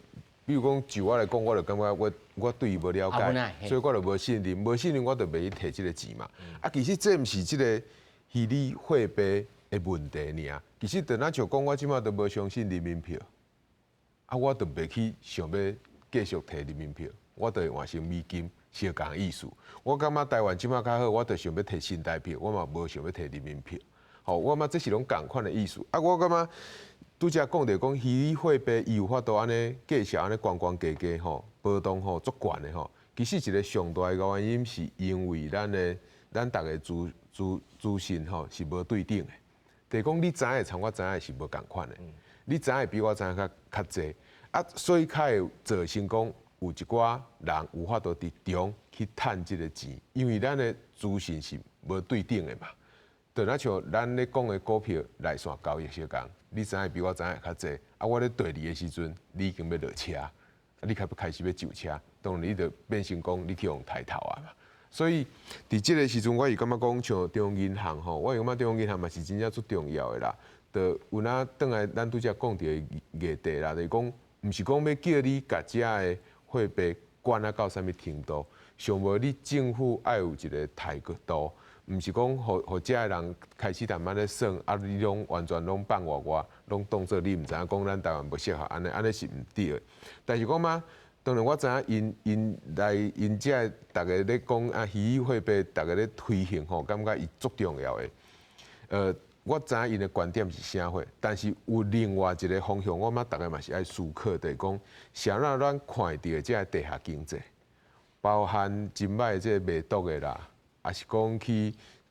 比如講，就我來講，我就感覺我對伊無了解，所以我就無信任，無信任我就袂去提這个錢嘛。啊，其實這毋是這个虛擬貨幣的問題爾。其實就若像講，我這擺都無相信人民幣，啊，我就袂去想欲繼續提人民幣。我就會換成美金，相仝意思。我感覺台灣這擺較好，我就想欲提新台幣，我嘛無想欲提人民幣。吼，我感覺這是攏仝款的意思。啊，我感覺拄才講著講虛擬貨幣，伊有法度按呢價數按呢懸懸低低吼，波動吼足懸的吼。其實一个上大的原因是因為咱逐个資訊吼是無對等的。就是講你知的參我知的是無仝款的，你知的比我知較濟，啊，所以較會造成講有一寡人有法度佇中去趁這个錢，因為咱的資訊是無對等的嘛。就若像咱咧講的股票內線交易相仝，你知的比我知的較濟，啊，我咧綴你的時陣，你已經欲落車，啊，你較欲開始欲上車，當然你就變成講你去予刣頭啊嘛。所以佇這个時陣，我是感覺講像中央銀行吼，我感覺中央銀行嘛是真正足重要的啦。就有哪轉來咱拄才講著的議題啦，就是講毋是講欲叫你共遮的貨幣管啊到啥物程度，上無你政府愛有一个態度，毋是講予遮的人開始慢慢咧耍，啊你攏完全攏放外外，攏當做你毋知影講咱台灣無適合按呢，按呢是毋對的。但是講嘛，當然我知影𪜶來𪜶遮逐个咧講啊，虛擬貨幣逐个咧推行吼，感覺伊足重要的。我知影𪜶的觀點是啥貨，但是有另外一个方向，我感覺逐个嘛是愛思考，就是講，啥人咱看著的這个地下經濟，包含真歹這个賣毒的啦，抑是講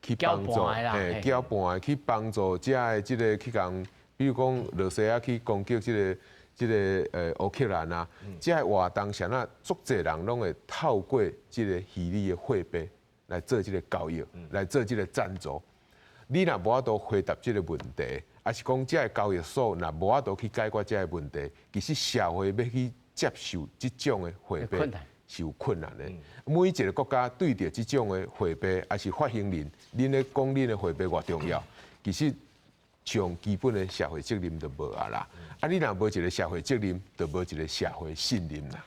去幫助，嘿，攪盤的去幫助遮的這个去共，比如講羅西亞去攻擊這個烏克蘭啊，這个活動啥那足濟人攏會透過這个虛擬的貨幣來做這个交易，來做這个贊助。你若無法度回答這个問題，抑是講這个交易所若無法度去解決這个問題，其實社會欲去接受這種的貨幣是有困難的。每一个國家對著這種的貨幣，抑是發行人，恁咧講恁的貨幣偌重要，其實上基本的社會責任就無啊啦。啊，你若無一个社會責任，就無一个社會信任啦。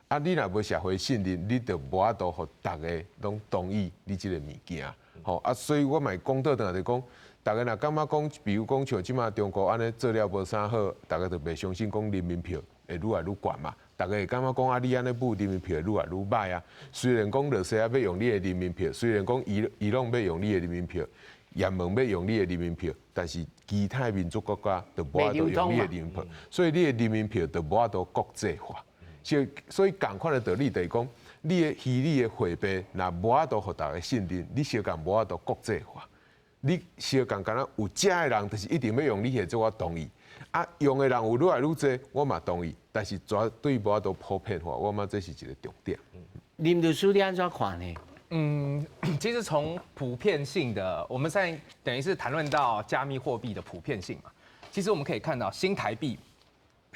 啊，你若無社會信任，你就無法度予逐个攏同意你這个物件。吼啊，所以我嘛會講倒轉來就講，逐个若感覺講，比如講像這擺中國按呢做了無啥好，逐个就袂相信講人民幣會愈來愈懸嘛。逐个會感覺講啊，你按呢舞人民幣會愈來愈歹啊。雖然講羅西亞欲用你的人民幣，雖然講伊朗欲用你的人民幣，也門欲用你的人民幣，但是其他民主國家就無法度用你的人民幣，所以你的人民幣就無法度國際化。所以仝款的道理就是講，你的虛擬的貨幣若無法度予大家信任，你相仝無法度國際化。你相仝敢若有遮的人，就是一定欲用你彼個做我同意。啊，用的人有愈來愈濟，我嘛同意，但是絕對無法度普遍化，我感覺這是一個重點。林律師，你按怎看呢？嗯，其實從普遍性的，我們現在等於是談論到加密貨幣的普遍性嘛。其實我們可以看到新台幣，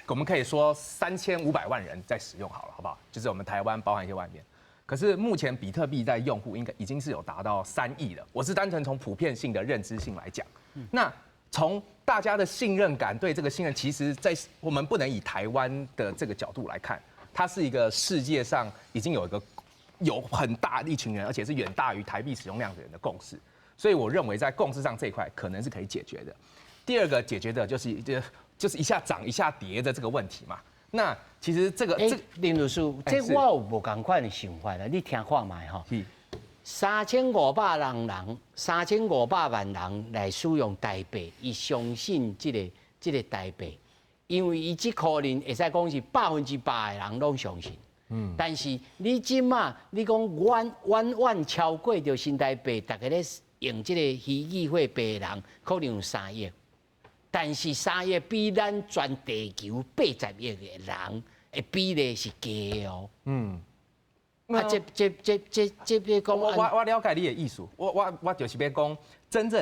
我們可以說3500萬人在使用好了，好不好？就是我們台灣包含一些外面。可是目前比特幣在用戶應該已經是有達到3億了。我是單純從普遍性的認知性來講，那從大家的信任感對這個信任，其實在我們不能以台灣的這個角度來看，它是一個世界上已經有一個有很大一群人，而且是遠大於台幣使用量的人的共識。所以我認為在共識上這一塊可能是可以解決的。第二個解決的就是一下漲一下跌的這個問題嘛。那其實這個這林律師，這我有無仝款的想法啦，你聽看覓吼。3500人，3500萬人來使用台幣，伊相信這個台幣，因為伊這可能會使講是100%的人攏相信。但是你這馬你講遠遠遠超過著新台幣，逐家咧用這個虛擬貨幣的人，可能有3億。但是3億比咱全地球80億的人的比例是低哦。啊，這這這這這欲講，我了解你的意思，我就是欲講，真正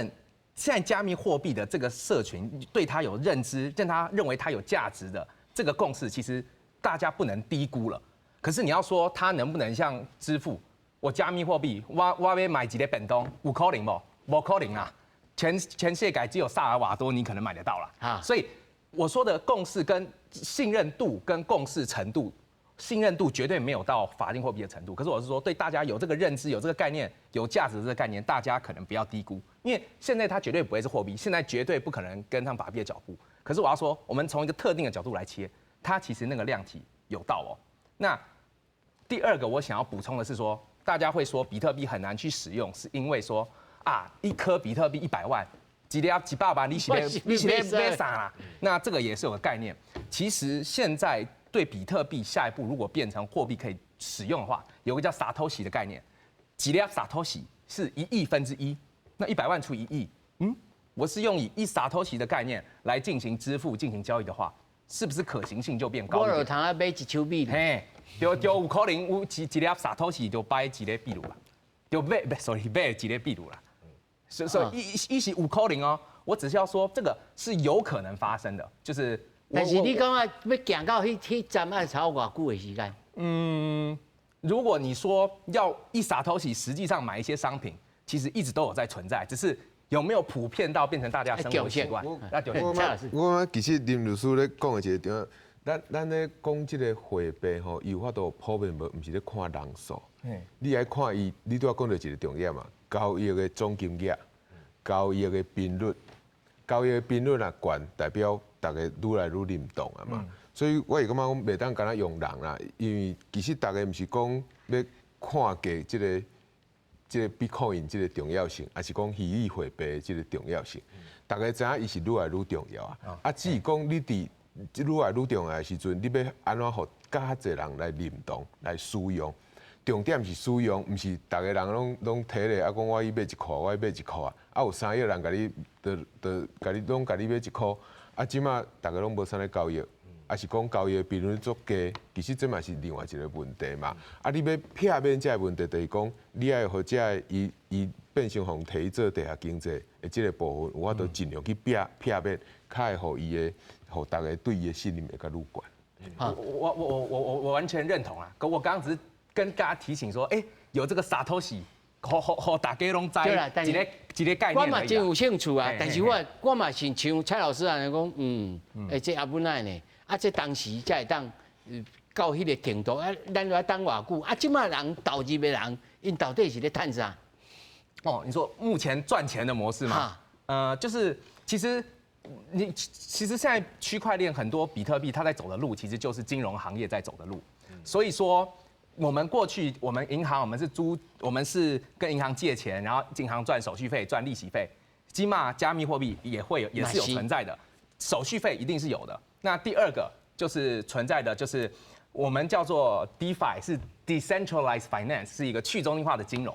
現在加密貨幣的這個社群對它有認知，讓他認為它有價值的這個共識，其實大家不能低估了。可是你要說它能不能像支付，我加密貨幣，我欲買一个便當，有可能無？無可能啊！全世界只有薩爾瓦多你可能買得到了啊。所以我說的共識跟信任度跟共識程度，信任度絕對沒有到法定貨幣的程度。可是我是說，對大家有這個認知、有這個概念、有價值的這個概念，大家可能不要低估，因為現在它絕對不會是貨幣，現在絕對不可能跟上法幣的腳步。可是我要說，我們從一個特定的角度來切，它其實那個量體有到哦。那第二個我想要補充的是說，大家會說比特幣很難去使用，是因為說啊，一顆比特幣100萬，幾粒幾百萬，你是咧買啥啦？那這個也是有個概念。其實現在對比特幣下一步如果變成貨幣可以使用的話，有個叫薩托西的概念，幾粒薩托西是1/1億，那100萬除1億，我是用以一薩托西的概念來進行支付、進行交易的話，是不是可行性就變高？我就通啊買一手米。嘿，就有可能有一粒薩托西就買一个秘魯啦，就買不，sorry 買一个秘魯啦。所以伊是有可能哦，我只是要說這個是有可能發生的，就是。但是你講啊，欲行到彼站愛超偌久的時間？嗯，如果你說要一薩托西，實際上買一些商品，其實一直都有在存在，只是有沒有普遍到變成大家生活習慣？那就我其實林律師咧講的一個點，咱咧講這個貨幣吼，伊有法度普遍無？毋是咧看人數，你愛看伊，你拄仔講著一個重點嘛，交易的總金額，交易的頻率，交易的頻率若懸，代表逐家愈來愈認同啊嘛。所以我會感覺講袂當干焦用人啦，因為其實逐家毋是講欲看低這個 Bitcoin 這個重要性，抑是講虛擬貨幣這個重要性。逐家知影伊是愈來愈重要啊。啊，只是講你佇愈來愈重要的時陣，你欲按怎予較濟人來認同、來使用？重點是使用，毋是逐个人攏提咧，啊，講我去買一箍，我去買一箍啊，啊有3億人共你，就共你攏共你買一箍，啊，這馬逐家攏無啥咧交易，抑是講交易的頻率足低，其實這嘛是另外一個問題嘛。啊，你欲避免這個問題，就是講你愛予這个伊變成予提去做地下經濟的這個部分，有法度盡量去避免，較會予伊的，予逐家對伊的信任會較愈懸。我完全認同啊！可我剛剛只是跟大家提醒說，哎，有這個薩托西，予大家攏知，一個概念。我嘛真有興趣啊，但是我嘛是像蔡老師按呢講，欸，這也無奈呢，啊，這當時才會當到彼個程度，啊，咱欲等偌久？啊，這馬人投入的人，𪜶到底是咧趁啥？哦，你說目前賺錢的模式嗎？就是其實。你其實現在區塊鏈很多比特幣，它在走的路其實就是金融行業在走的路。所以說，我們過去我們銀行我們是租，我們是跟銀行借錢，然後銀行賺手續費、賺利息費。這馬加密貨幣也會有，也是有存在的，手續費一定是有的。那第二個就是存在的，就是我們叫做 DeFi，是 decentralized finance，是一個去中心化的金融，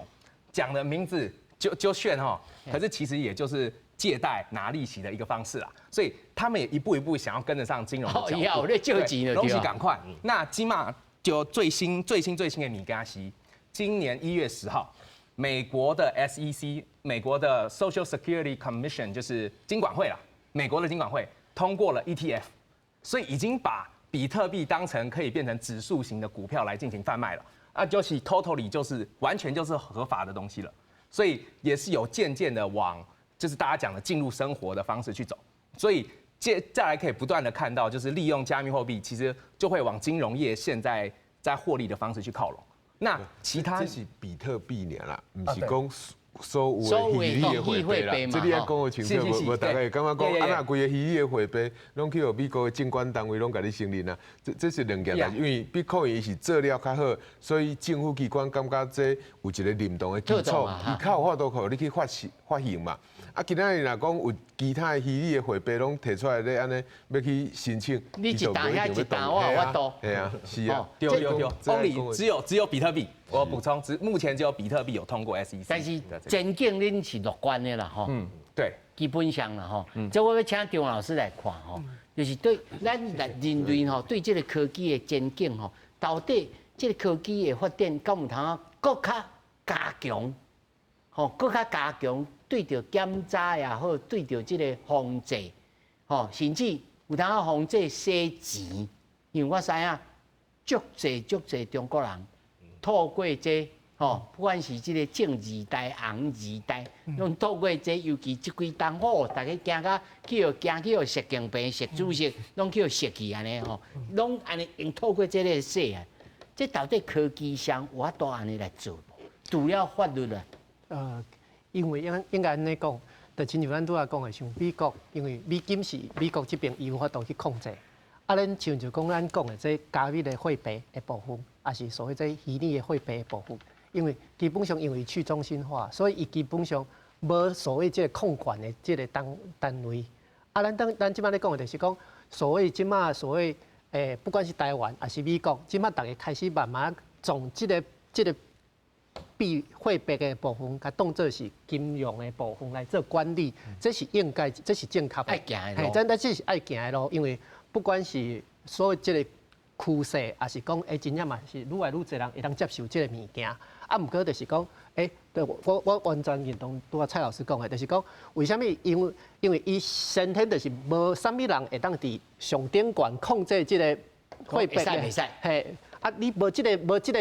講的名字就炫哈，可是其實也就是借貸拿利息的一個方式啦，所以他們也一步一步想要跟得上金融的腳步。對，借錢攏是仝款。那這馬就最新最新最新的物件是，今年1月10號，美國的 SEC，美國的 Social Security Commission 就是金管會啦，美國的金管會通過了 ETF，所以已經把比特幣當成可以變成指數型的股票來進行販賣了，啊，就是 totally 就是完全就是合法的東西了，所以也是有漸漸的往就是大家講的進入生活的方式去走，所以接再來可以不斷的看到，就是利用加密貨幣，其實就會往金融業現在在獲利的方式去靠攏。那其他這是比特幣爾啦，毋是講所有的虛擬的貨幣啦，這你愛講予清楚，無無大家會感覺講啊，若規个虛擬的貨幣攏去予美國的證管單位攏共你承認啊，這是兩件代誌，因為比特幣伊是做了較好，所以政府機關感覺這有一個認同的基礎，伊較有法度予你去發行嘛。啊，今仔日若講有其他的虛擬的貨幣攏提出來咧，按呢欲去申請，你一單遐一單我有法度。係啊，是啊，對對對，only 只有比特幣，我補充，目前只有比特幣有通過 SEC。但是前景恁是樂觀的啦，吼。嗯，對，基本上啦，吼。這我欲請張老師來看，吼，就是對咱人類吼，對這個科技的前景吼，到底這個科技的發展，敢有通閣較加強？吼，閣較加強對著檢查也好，對著這個防制，吼，甚至有通防制洗錢，因為我知影足濟足濟中國人透過這吼，不管是這個正二代、紅二代，攏透過這，尤其這幾冬吼，逐家驚甲去予驚去予習近平、習主席，攏去予習去按呢吼，攏按呢用透過這個洗啊，這到底科技上有法度按呢來做無？除了法律啊？因為應該按呢講，就親像咱拄仔講的，像美國，因為美金是美國這邊伊有法度去控制。啊，咱像就講咱講的這加密的貨幣的部分，抑是所謂這虛擬的貨幣的部分，因為基本上因為去中心化，所以伊基本上無所謂這個控管的這個單位。啊，咱當咱這擺咧講的就是講，所謂這擺所謂不管是台灣抑是美國，這擺逐家開始慢慢從這個幣貨幣的部分，共當做是金融的部分來做管理，這是應該，這是正確的。愛行的路。真的這是愛行的路，因為不管是所謂這個趨勢，抑是講真正嘛是愈來愈濟人會當接受這個物件。啊，毋過就是講，對，我完全認同拄仔蔡老師講的，就是講為啥物？因為伊先天就是無啥物人會當佇上頂懸控制這個貨幣的。會使。嘿，啊，你無這個人，無這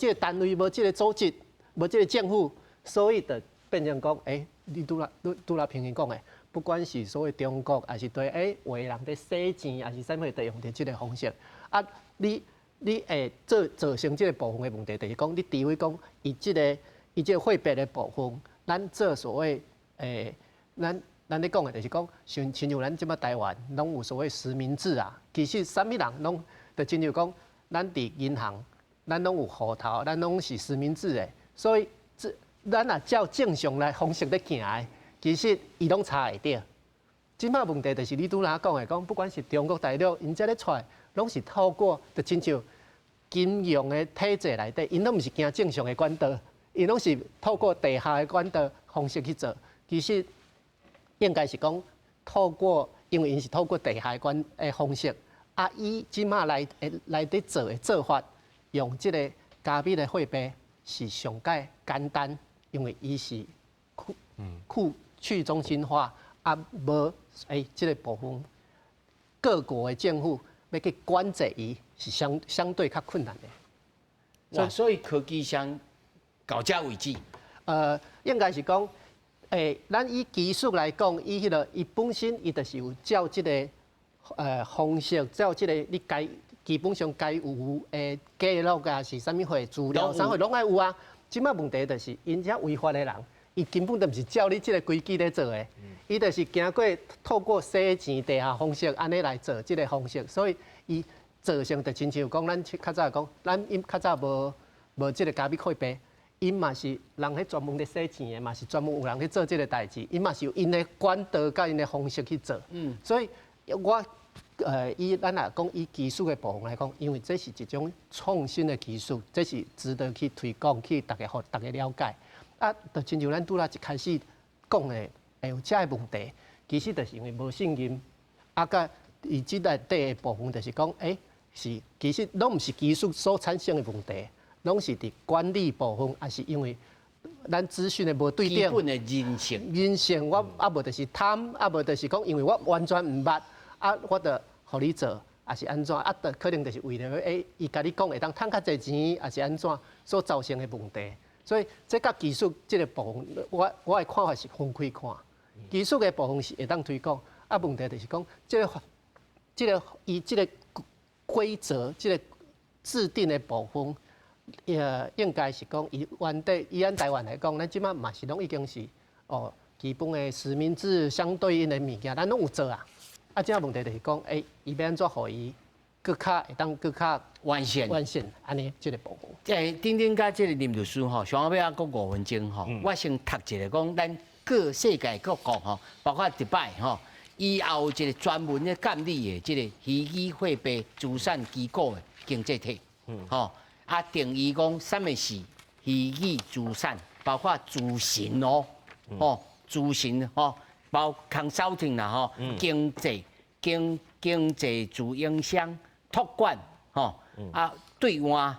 個單位，無這個組織，無這個政府，所以就變成講，你拄仔平平講的，不管是所謂中國，抑是對壞人佇洗錢，抑是啥物，就用著這個方式。啊，你會做造成這個部分的問題，就是講，你除非講伊這個貨幣的部分，咱做所謂咱咧講的，就是講，像親像咱這擺台灣，攏有所謂實名制啊。其實啥物人攏就親像講，咱佇銀行，咱攏有戶頭，咱攏是實名制的，所以這咱若照正常來方式咧行的，其實伊攏查會著。這擺問題就是你拄仔講的，講不管是中國大陸，𪜶這咧出來，攏是透過就親像金融的體制內底，𪜶攏毋是行正常的管道，𪜶攏是透過地下的管道方式去做。其實應該是講透過，因為𪜶是透過地下管的方式，啊，以這擺來佇做的做法，用這個加密的貨幣是上蓋簡單，因為伊是去中心化，啊，無這個部分各國的政府欲去管制伊，是相對較困難的。哇，所以科技上到這為止，應該是講，咱以技術來講，伊彼個伊本身伊就是有照這個方式，照這個你該基本上該有的記錄啊，是啥物貨資料，啥貨攏愛有啊。這擺問題就是，𪜶遮違法的人，伊根本就毋是照你這個規矩咧做的，伊就是經過透過洗錢地下方式按呢來做這個方式，所以伊造成就親像講，咱較早講，咱𪜶較早無這個加密貨幣，𪜶嘛是人彼專門咧洗錢的，嘛是專門有人去做這個代誌，𪜶嘛是有𪜶的管道佮𪜶的方式去做。所以我以咱若講以技術的部分來講，因為這是一種創新的技術，這是值得去推廣，去大家予大家了解。啊，就親像咱拄仔一開始講的，會有這个問題，其實就是因為無信任。啊，佮伊這內底的部分就是講，是其實攏毋是技術所產生的問題，攏是佇管理部分，抑是因為咱資訊的無對等。基本的人性。人性，我啊無就是貪，啊無就是講，因為我完全毋捌，啊，我就予你做，抑是按怎？啊，就可能就是為著伊共你講會當趁較濟錢，抑是按怎所造成的問題。所以這佮技術這个部分，我的看法是分開看。技術的部分是會當推廣，啊，問題就是講，這個伊這个規則、這个制定的部分，應該是講以原底以咱台灣來講，咱這擺嘛是攏已經是哦基本的實名制相對應的物件，咱攏有做啊。啊，這問題就是講，伊欲按怎予伊閣較會當閣較完善完善按呢這个部分。頂頂佮這个林律師吼，上後尾仔閣5分鐘吼，我先讀一下講，咱各世界各國吼，包括迪拜吼，伊也有一個專門咧監理的這个虛擬貨幣資產機構的經濟體，吼啊定義講啥物是虛擬資產，包括諮詢哦，吼諮詢吼，包 consulting 啦吼，經濟自營商託管吼，啊兌換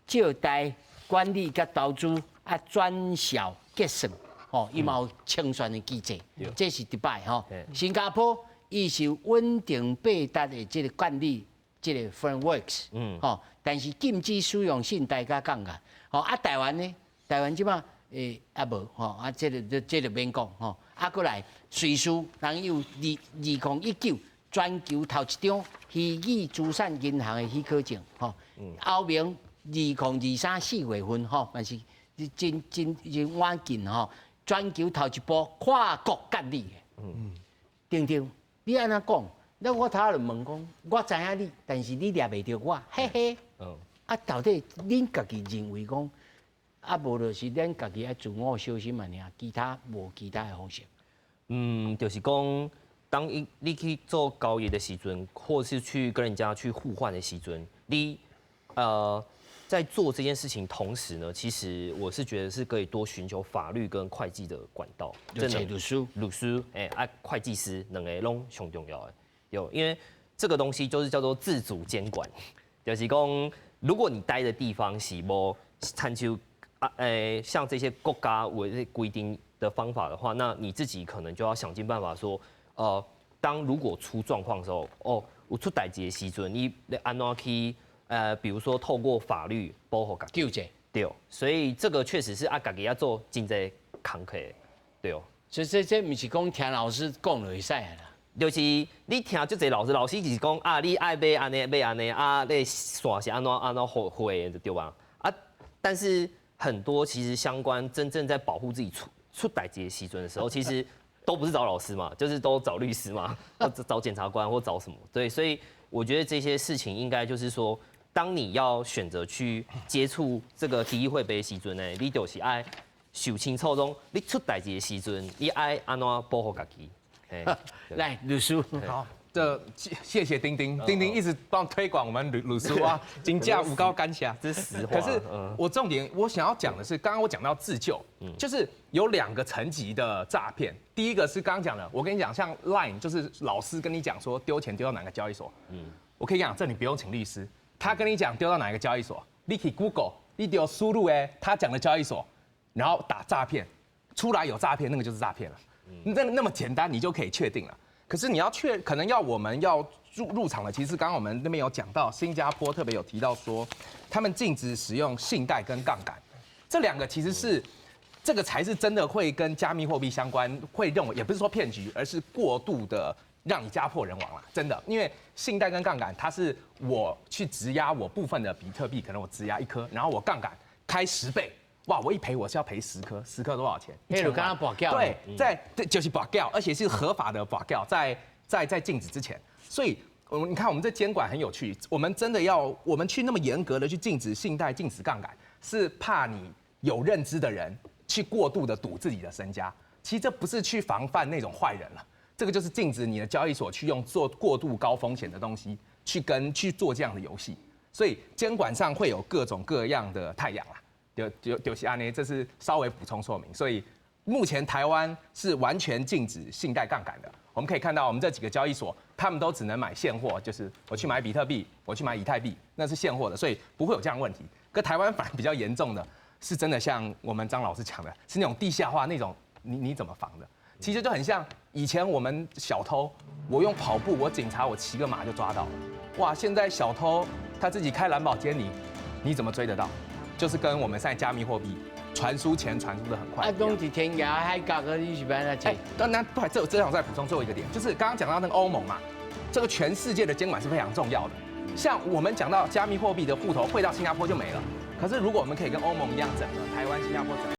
借貸管理佮投資啊轉銷結算，吼，伊嘛有清算的機制，這是迪拜吼。新加坡伊是穩定幣值的這个管理這个 frameworks，吼，但是禁止使用信貸佮槓桿，吼啊台灣呢？台灣這擺也無吼，啊這個免講吼，啊閣來瑞士人有2019全球頭一張虛擬資產銀行的許可證，吼，歐盟2023 4月份吼，嘛是真真真晚近吼，全球頭一波跨國監理的。丁丁，你按怎講？那我頭仔就問講，我知影你，但是你掠袂著我，嘿嘿。啊，到底恁家己認為講，啊，無就是咱家己愛自我小心嘛爾，其他無其他的方式。嗯，就是講，當你去做交易的時陣，或是去跟人家去互換的時陣，你在做這件事情同時呢，其實我是覺得是可以多尋求法律跟會計的管道。真的，律師、律師，啊，會計師兩个攏上重要的。有，因為這個東西就是叫做自主監管，就是講，如果你待的地方是無參照啊，像這些國家為規定的方法的話，那你自己可能就要想盡辦法說，當如果出狀況的時候，哦，有出代誌的時陣，你按怎去，比如說透過法律保護家己。救濟。對，所以這個確實是啊，家己要做真濟工課，對哦。所以這毋是講聽老師講就會使啦。就是你聽足濟老師，老師就是講啊，你愛買按呢買按呢啊，你線是按怎按怎畫畫的，對吧？啊，但是很多其實相關真正在保護自己出代誌的時陣的時候，其實都不是找老師嘛，就是都找律師嘛，或找檢察官或找什麼。對，所以我覺得這些事情應該就是說，當你要選擇去接觸這個虛擬貨幣的時陣呢，你就是愛想清楚，講你出代誌的時陣，你愛按怎保護家己。來，律師，好，這謝謝丁丁，丁丁一直幫推廣我們呂律師啊，真正有夠感謝，這是實話。可是我重點我想要講的是，剛剛我講到自救，就是有兩個層級的詐騙。第一個是剛剛講的，我跟你講，像 Line 就是老師跟你講說丟錢丟到哪個交易所，我可以講，這你不用請律師，他跟你講丟到哪個交易所，你去 Google，你丟輸入他講的交易所，然後打詐騙，出來有詐騙，那個就是詐騙了。那麼簡單，你就可以確定了。可是你要確，可能要我們要入場的，其實剛剛我們那邊有講到，新加坡特別有提到說，他們禁止使用信貸跟槓桿，這兩個其實是這個才是真的會跟加密貨幣相關，會認為也不是說騙局，而是過度的讓你家破人亡了，真的。因為信貸跟槓桿，它是我去質押我部分的比特幣，可能我質押一顆，然後我槓桿開10倍。哇！我一賠我是要賠10顆，10顆多少錢？譬如剛剛跋筊。對，在對就是跋筊，而且是合法的跋筊，在禁止之前，所以，我們你看我們這監管很有趣，我們真的要我們去那麼嚴格的去禁止信貸、禁止槓桿，是怕你有認知的人去過度的賭自己的身家。其實這不是去防範那種壞人了，这个就是禁止你的交易所去用做过度高风险的东西去跟去做这样的游戏，所以监管上会有各种各样的太陽啦。就是按呢，這是稍微補充說明。所以目前台灣是完全禁止信貸槓桿的。我們可以看到，我們這幾個交易所，他們都只能買現貨，就是我去買比特幣，我去買以太幣，那是現貨的，所以不會有這樣的問題。可台灣反而比較嚴重的是，真的像我們張老師講的，是那種地下化那種，你怎麼防的？其實就很像以前我們小偷，我用跑步，我警察我騎個馬就抓到了。哇，現在小偷他自己開藍寶堅尼，你怎麼追得到？就是跟我們現在加密貨幣傳輸錢傳輸的很快。啊，講佇天涯海角，你是欲按怎？哎，當然，不，這想再補充最後一個點，就是剛剛講到那個歐盟嘛，這個全世界的監管是非常重要的。像我們講到加密貨幣的戶頭匯到新加坡就沒了，可是如果我們可以跟歐盟一樣整合台灣、新加坡整合。